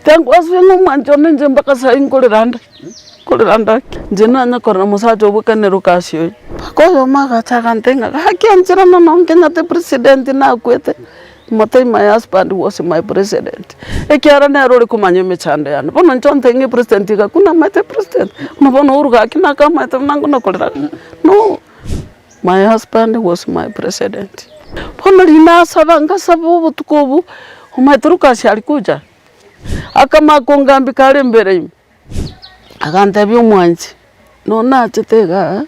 Tengwasire ng'a omwanchi one inche mpaka sai nkorera nde, nkorera nde aki. Inche nanye korora omosacha obwekane Lucas oyo. Mpaka oyomo agacha agantebia ng'a gaki anchera mono nkenyete president nakwete, motebie my husband was my president, ekiagera nere ore komanya emechando yane. Bono inche ontebie ng'a epresident iga akwo namaete president, buna bono Uhuru gaki nakamaete buna nkona korera, no. My husband was my president. Bono riria nasaba ngasaba obotuko obwo, omanyete Lucas alikuja, akamanya kongambia kare mbere ime, agantebia omwanchi, nonye nachete igaa,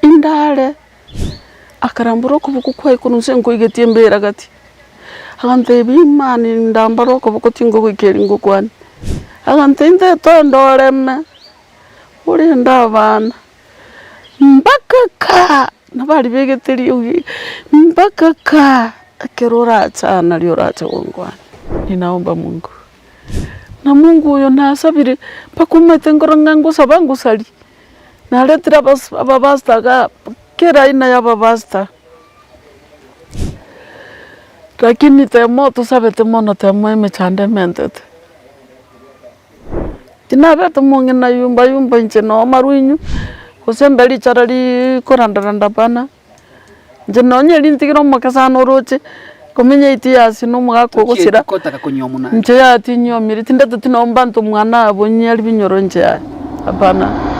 indare, akarambora okoboko kwaye korwa inse nkoigetie embera gati, agantebia imani ndambore okoboko tingogoika eri ngokwane, agantebia intete oreme, orende abana. Mpaka kaa, nabaribegete riogi, mpaka kaa, ekero orache aa nario orache gongwana. Ninaomba Mungu, na Mungu oyo nasabire mpaka omanyete nkoro ng'a ngosaba ngosaria, naretire abas abapastor igaa kera aina ya abapastor, lakini temo tosabete mono temo emechando ementete. Tinabete omong'ina yumba yumba inche noo marwinyu, gose mbe richara riikorandaranda hapana, inche nonye rintigire omoke sana oroche, komenya eight years na omogaka ogosira, Kotaka konyuomwa naye. inche yaya tinyiomiri, tindeteti nonye mbanto mwana abwo nyiari binyoro inche yaya, hapana.